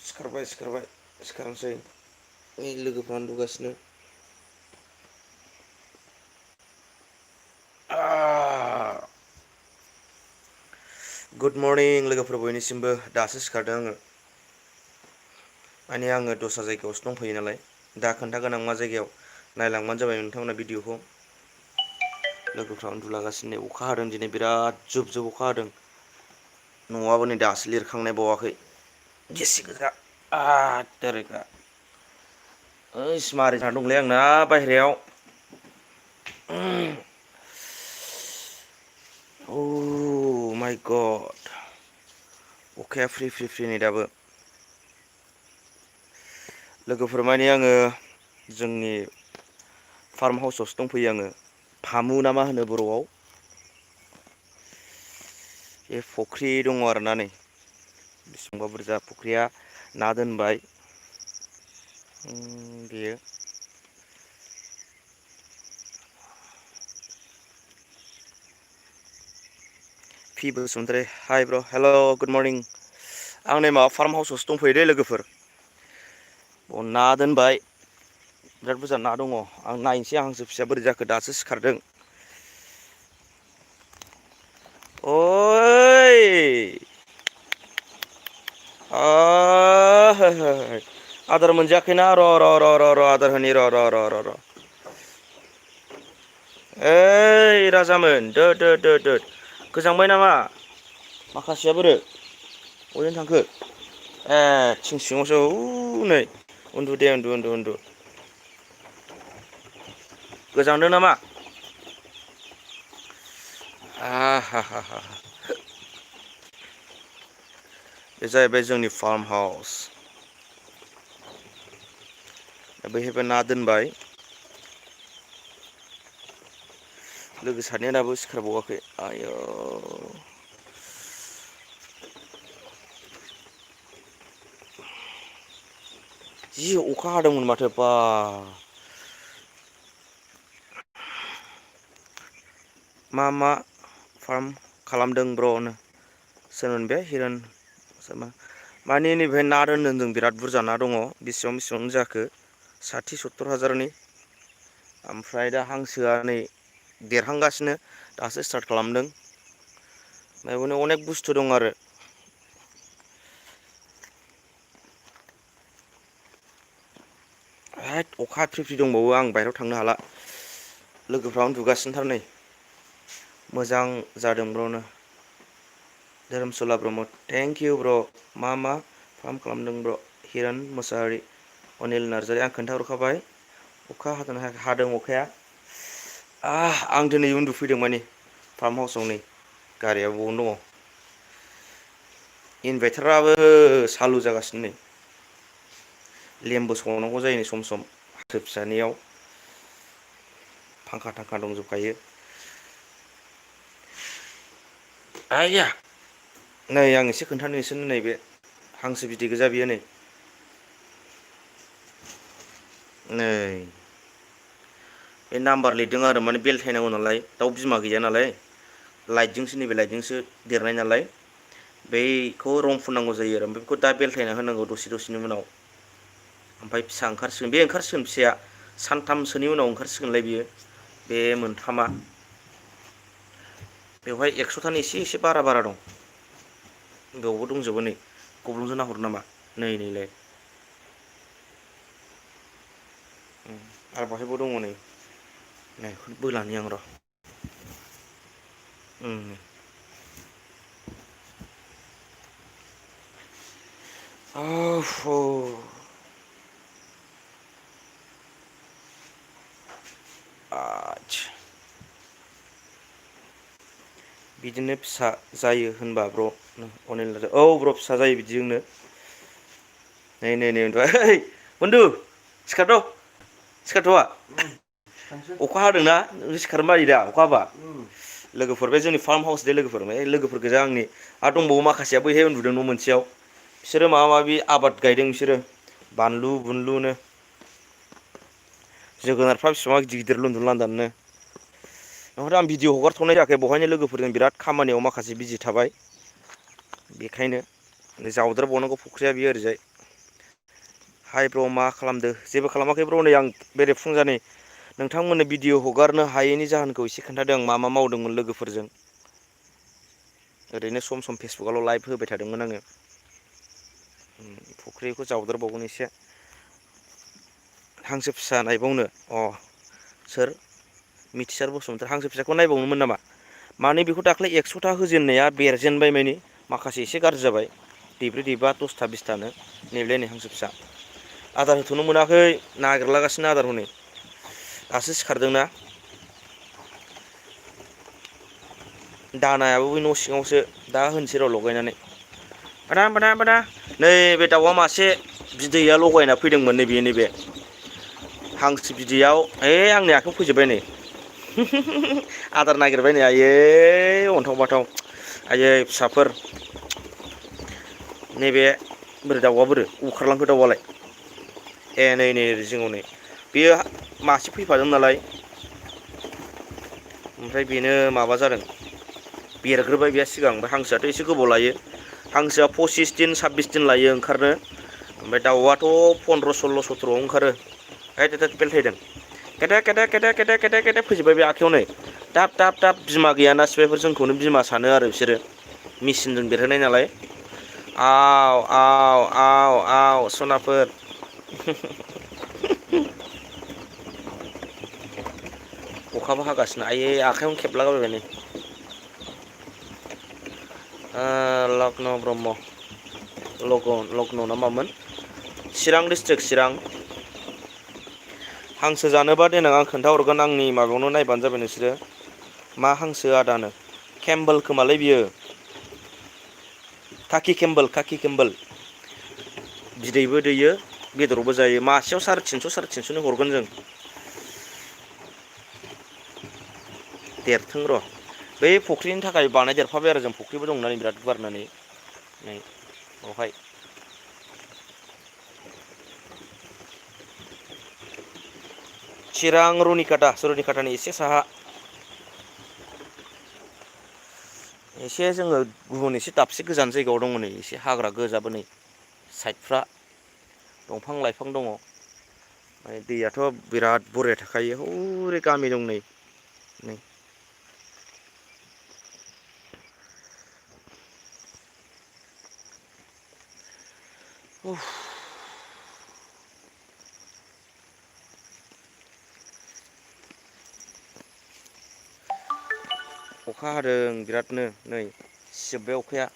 सिखारनोसै लोगोफ्रा उन्दुगासिनो। Good morning लोगोफोर बयनिसिमबो दासो सिखारदों आङो। माने आङो दस्रा जायगायावसो दंफैयो नालाय दा खोन्थागोन आं मा जायगायाव नायलांबानो जाबाय नोंथांमोना भिडिअखौ। लोगोफ्रा उन्दुलागासिनो अखा हादों दिनै बिराद जुब जुब अखा हादों। न'आबो नै दासो लिरखांनाय बावाखै गिसि गोजा तेरिका। ओइस मारै जाना दंलै आंना बाहेरायाव। अ माइ गड अखाया फ्रि फ्रि फ्रि नै दाबो। लोगोफोर माने आङो जोंनि फार्म हाउसावसो दंफैयो आङो फामु ना मा होनो बर'आव। बे फुख्रि दङ आरोना नै बेसेबांबा बुरजा फुख्रिया ना दोनबाय बेयो। फि बसुमतारी हाइ ब्र' हेल' गुड मर्निं। आं नै माबा फार्म हाउसावसो दंफैयो दे लोगोफोर। ना दोनबाय बिराद बुरजा ना दङ आं नायनोसै आं हांसो फिसाया बोरै जाखो दासो सिखारदों। ओइ आदार मोनजायाखैना र' आदार होनि र'। ओइ राजामोन दो गोजांबाय नामा? माखासेया बोरो बबेजों थांखो? ए थिं सिङावसो हनै उन्दु दे उन्दु। गोजांदों नामा? हा बे जाहैबाय जोंनि फार्म हाउस। बैहायबो ना दोनबाय। लोगो सानैया दाबो सिखारबावाखै आयौ। जि अखा हादोंमोन माथो बा। मा फार्म खालामदों ब्र'नो सोरमोन बे हिरन माने नैबेहाय ना दोनदों जों बिराद बुरजा ना दङ बेसेबां जाखो 60-70 हाजारनि ओमफ्राय दा हांसोआ नै देरहांगासिनो दासो स्टार्ट खालामदों। बेवनो अनेक बुस्थु दं आरो। हैद अखा फ्रि फ्रि दंबावो आं बाहेरायाव थांनो हाला लोगोफ्रा उन्दुगासिनोथार नै। मोजां जादों ब्र'नो। धोरोमसुला ब्रह्म थेंक इउ ब्र' मा फार्म खालामदों ब्र'? हिरन मुसाहारि अनिल नार्जारि आं खोन्थाहरखाबाय अखा हादों अखाया। आं दिनै उन्दुफैदों माने फार्म हाउसाव नै गारिया बावनो दङ। इनभाइटाराबो सालु जागासिनो नै। लेमबो सावनांगौ जायो सम हाथो फिसानियाव। फांखा थांखा दंजोबखायो। आइया नै आं एसे खोन्थानो नोंसोरनो नैबे हांसो बिदै गोजा बियो नै। नै बे नाम्बार लिरदों आरो माने बेलथायनांगौ नालाय दाउ बिमा गैया नालाय। लाइटजोंसो नैबे लाइटजोंसो देरनाय नालाय। बैखौ रं फुननांगौ जायो आरो ओमफ्राय बेखौ दा बेलथायना होनांगौ दसेनि उनाव। ओमफ्राय फिसा ओंखारसिगोन बे ओंखारसिगोन फिसाया सानथामसोनि उनाव ओंखारसिगोनलाय बियो। बे मोनथामा बेवहाय 100थानि एसे बारा दं। बेयावबो दंजोबो नै गब्लंजों नाहरो नामा नैलाय। आरो बाहायबो दङ नै बेखौनो बोलानि आं र'। बिदिनो फिसा जायो होनबा ब्र' अनिल औ ब्र' फिसा जायो बिदिजोंनो। नै उन्दुबाय बुन्दु सिखारथ'। सिखारथ'आ अखा हादोंना नों सिखारनो बायो दा अखा हाबा। लोगोफोर बे जोंनि फार्म हाउस दे लोगोफोर लोगोफोर गोजा आंनि आरो दंबावो माखासेया बैहाय उन्दुदों न' मोनसेयाव। बिसोरो माबा माबि आबाद गायदों बिसोरो बानलु बुनलुनो। जोगोनारफ्रा बेसेबां गिदिर गिदिर लुन्दुं लांदांनो। ओमफ्राय आं भिडिअ हगारथ'नाय जायाखै बेवहायनो लोगोफोरजों बिराद खामानियाव माखासे बिजि थाबाय। बेखायनो जावद्राबावनांगौ फुख्रिया बियो ओरैजाय। हाय ब्र मा खालामदो? जेबो खालामाखै ब्र, नै आं बेरे फुंजानि नोंथांमोननो भिडिअ हगारनो हायैनि जाहोनखौ एसे खोन्थादों मा मा मावदोंमोन लोगोफोरजों। ओरैनो सम सम फेसबुकआवल' लाइभ होबाय थादोंमोन आङो। फुख्रिखौ जावद्रबावगोन एसे। हांसो फिसा नायबावनो सोर मिथिसार बसुमतारी हांसो फिसाखौ नायबावनोमोन नामा? माने बेखौ दाख्लै 100था होजेननाया बेरजेनबाय माने माखासे एसे गाज्रि जाबाय। दैब्रै दैबा 10था 20थानो नैलाय नै हांसो फिसा आदार होथ'नो मोनाखै नागिरलागासिनो आदार हनै दासो सिखारदोंना। दानायाबो बै न' सिङावसो दा होनोसै र' लगायनानै। बादा बादा बादा नैबे दाउआ मासे बिदैया लगायना फैदोंमोन नैबे नैबे हांसो बिदैयाव ओइ आंनि आखाइयाव फैजोब्बाय नै आदार नागिरबाय नै आयै अन्थाव बाथाव आयै फिसाफोर नैबे बोरो दाउआ बोरो अबाव खारलांखो दाउआलाय ए नै नै जिङाव नै बेयो मासे फैफादों नालाय ओमफ्राय बेनो माबा जादों बेरग्रोबाय बे सिगां ओमफ्राय हांसोआथ' एसे गोबाव लायो हांसोआ 25 दिन 26 दिन लायो ओंखारनो ओमफ्राय दाउआथ' 15 16 17आव ओंखारो ओइद बेलथायदों केटेक केटेक केटेक केटेक केटेक केटेक फैजोब्बाय बे आखायावनै दाब दाब दाब बिमा गैयाना सिबायफोर जोंखौनो बिमा सानो आरो बिसोरो मेचिनजों बेरहोनाय नालाय आव आव आव आव सनाफोर अखाबो हागासिनो आयै आखाइयावनो खेबलागारबाय नै लक्न' ब्रह्म लग्न ना मामोन चिरां डिस्ट्रिक्ट चिरां हांसो जानोबा देनां आं खोन्थाहरगोन आंनि माबायावनो नायबानो जाबाय नोंसोरो मा हांसो आदानो केम्पोल खोमालै बियो काकि केम्पोल बिदैबो दैयो बेदरावबो जायो मासेयाव 350 हरगोन जों देरथों र' बै फुख्रिनि थाखाय बानायदेरफाबाय आरो जों फुख्रिबो दं होननानै बिराद गुवारनानै नै बावहाय चिरां रुनिकाटानि एसे साहा एसे जोङो गुबुन एसे दाबसे गोजान जायगायाव दङ नै एसे हाग्रा गोजाबो नै साइडफ्रा दंफां लाइफां दङ माने दैयाथ' बिराद बरिया थाखायो हौरै गामि दं नै अखा हादों बिरादनो नै सिजोब्बाय अखाया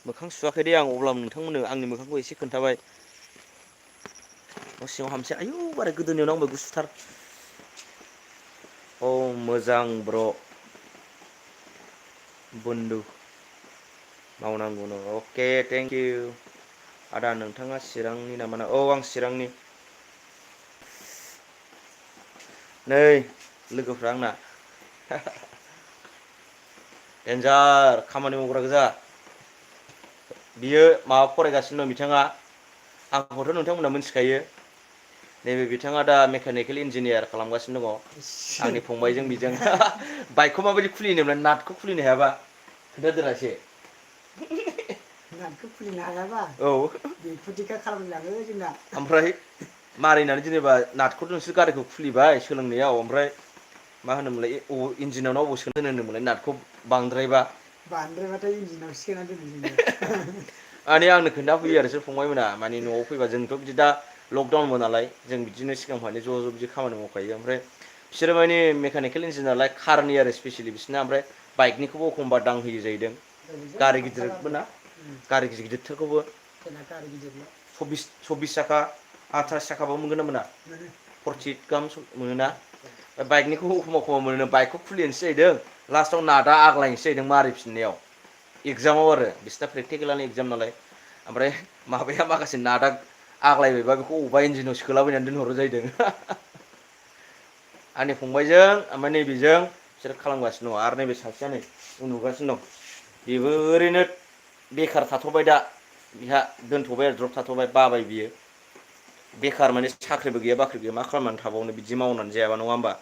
मोखां सुवाखै दे आं अब्लाबो नोंथांमोननो आंनि मोखांखौ एसे खोन्थाबाय न' सिङाव हाबसै आयौ बाराय गोदोनायाव नांबाय गुसुथार औ मोजां ब्र' बन्दु मावनांगौनो अके थेंकिउ आदा नोंथाङा चिरांनि नामा औ आं चिरांनि नै लोगोफ्रा आंना देन्जार खामानि मावग्रा गोजा बियो माबा फरायगासिनो दं बिथाङा आंखौथ' नोंथांमोनहा मिथिखायो नैबे बिथाङा दा मेकानिकेल इन्जिनियार खालामगासिनो दङ आंनि फंबायजों बिजों बाइकखौ माबायदि खुलिनोमोन नाटखौ खुलिनो हायाबा खोन्थादोरा एसे नाटखौ खुलिनो हायाबा औ बेफोरदिखा खालामलाङो जोंना ओमफ्राय मारिनानै जेनेबा नाटखौथ' नोंसोर गारिखौ खुलिबाय सोलोंनायाव ओमफ्राय मा होनोमोनलाय इन्जिनाव अबाव सोनो होनोमोनलाय नाटखौ बांद्रायबा बांद्रायबाथाय इन्जिनाव सोना दोनो जोङो माने आंनो खोन्थाफैयो आरो सोर फंबाय मोना माने न'आव फैबा जोंथ' बिदि दा लकडाउनबो नालाय जों बिदिनो सिगांनिफ्रायनो ज' ज' बिदि खामानि मावखायो ओमफ्राय बिसोरो माने मेकानिकेल इन्जिनियार नालाय कारनि आरो स्पेसिलि बिसोरना ओमफ्राय बाइकनिखौबो एखमबा दांहोयो जाहैदों गारि गिदिरबो ना गारि गिदिर गिदिरथारखौबो सब्बिस साखा 28 साखाबाबो मोनगोन ना मोना 40 गाहाम मोनोना बाइकनिखौ एखमबा मोनो बाइकखौ खुलिनोसै जाहैदों लास्टआव नाटा आग्लायनोसै जाहैदों मारिफिननायाव एगजामाव आरो बिसोरना प्रेकटिकेलानो एगजाम नालाय ओमफ्राय माबाया माखासे नाटा आग्लायबायबा बेखौ अबेबा इन्जिनाव सोलाबायनानै दोनहरो जाहैदों आंनि फंबायजों ओमफ्राय नैबेजों बिसोर खालामगासिनो दं आरो नैबे सासेया नै उन्दुगासिनो दं बेबो ओरैनो बेखार थाथ'बाय दा बिहा दोनथ'बाय आरो द्रप थाथ'बाय बाबाय बियो बेखार माने साख्रिबो गैया बाख्रि गैया मा खालामनानै थाबावनो बिदि मावनानै जायाबा नङा होमबा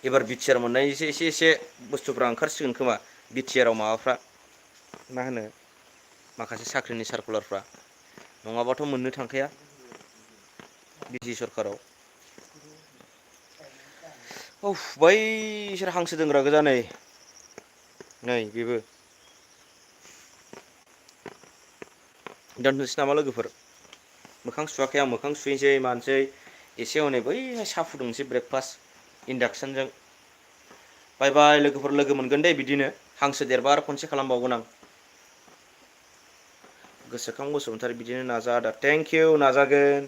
एबार बिटिआर मोननायसो एसे बुस्थुफ्रा ओंखारसिगोन खोमा बिटिआराव माबाफ्रा मा होनो माखासे साख्रिनि सारकुलारफ्रा नङाबाथ' मोननो थांखाया बिजि सरखाराव बैसोर हांसो दोनग्रा गोजा नै बेबो दोननोसै नामा लोगोफोर मोखां सुवाखै आं मोखां सुहैसै मानोसै एसे हनै बैहाय साहा फुदुंनोसै ब्रेकफास्ट इन्डाक्सनजों बाय बाय लोगोफोर लोगो मोनगोन दे बिदिनो हांसो देरबा आरो खनसे खालामबावगोन आं गोसोखां बसुमतारी बिदिनो नाजा आदा थेंक इउ नाजागोन